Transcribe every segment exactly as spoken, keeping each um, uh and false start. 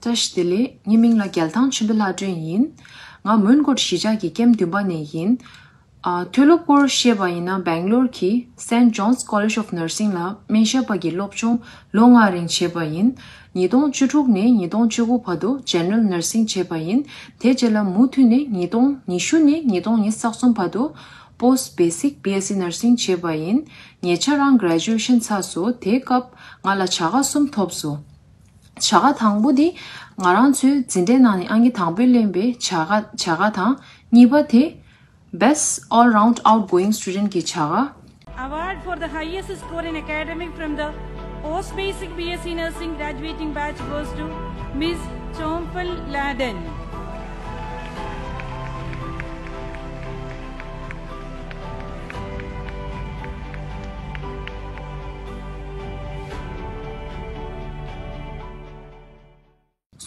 བཀྲ་ཤིས་བདེ་ལེགས། ངའི་མིང་ལ་རྒྱལ་ཐང་ཆོས་འཕེལ་ལྷ་སྒྲོན་ཡིན། ང་མོན་གྷོ་གཞིས་ཆགས་ཀྱི་ཀེམ་བདུན་པ་ནས་ཡིན། ཨ། མཐོ་སློབ་སྐོར་བཤད་པ་ཡིན་ན་སྦེང་ལོར་གྱི་Saint John's College of Nursing ལ་སྨན་ཞབས་པ་གི་སློབ་སྦྱོང་ལོ་ལྔ་རིང་བྱས་པ་ཡིན། ཉིས་སྟོང་བཅུ་དྲུག་ནས་ཉིས་སྟོང་བཅུ་དགུ་བར་དུ་General Nursing བྱས་པ་ཡིན། དེ་རྗེས་ལ་མུ་མཐུད་ནས་ཉིས་སྟོང་ཉི་ཤུ་ནས་ཉིས་སྟོང་ཉི་ཤུ་རྩ་གསུམ་བར་དུ་Post Basic B S C Nursing བྱས་པ་ཡིན། ཉེ་ཆར་རང་Graduation ཚར་སོང་། དེའི་སྐབས་ང་ལ་བྱ་དགའ་གསུམ་ཐོབ་སོང་། བྱ་དགའ་དང་པོ་དེ་ང་རང་ཚོའི་འཛིན་གྲྭའི་ནང་ནས་ཨང་ཀི་དང་པོས་ལེན་པའི་བྱ་དགའ་བྱ་དགའ་དང་། གཉིས་པ་དེ་Best All Round Outgoing Student གྱི་བྱ་དགའ། Award for the highest score in academic from the post basic B S C nursing graduating batch goes to Miss Chomphal Laden.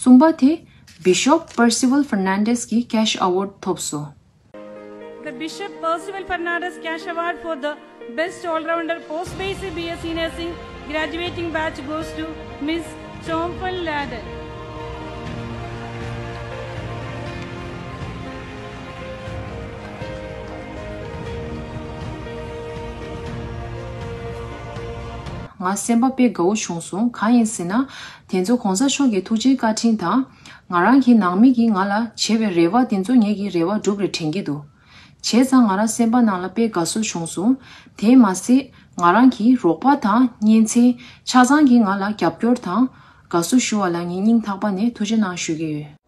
གསུམ་པ་དེ་Bishop Percival Fernandez གྱི་Cash Award ཐོབ་སོང་། The Bishop Percival Fernandez Cash Award for the Best All-Rounder Post Basic B S C Nursing graduating batch goes to Miss Chomphal Laden. ང་སེམས་པ་དཔེ་དགའ་བོ་བྱུང་སོང་། གང་ཡིན་ཟེར་ན། དེ་ཚོ་གོང་ས་མཆོག་གི་ཐུགས་རྗེའི་བཀའ་དྲིན་དང་། ང་རང་གི་ནང་མི་གིས་ང་ལ་བྱས་པའི་རེ་བ་དེ་ཚོ་ངེད་ཀྱི་རེ་བ་འགྲུབ་རེད་དྲན་གྱི་འདུག་བྱས་ཙང་ང་རང་སེམས་པ་ནང་ལ་དཔེ་དགའ་བསུ་བྱུང་སོང་། དེས་མ་ཟད་ང་རང་གི་རོགས་པ་དང་གཉེན་ཚན་ཆ་ཚང་གིས་ང་ལ་རྒྱབ་སྐྱོར་དང་དགའ་བསུ་ཞུ་བ་ལ་ངས་སྙིང་ཐག་པ་ནས་ཐུགས་རྗེ་གནང་ཞུ་གི་ཡོད།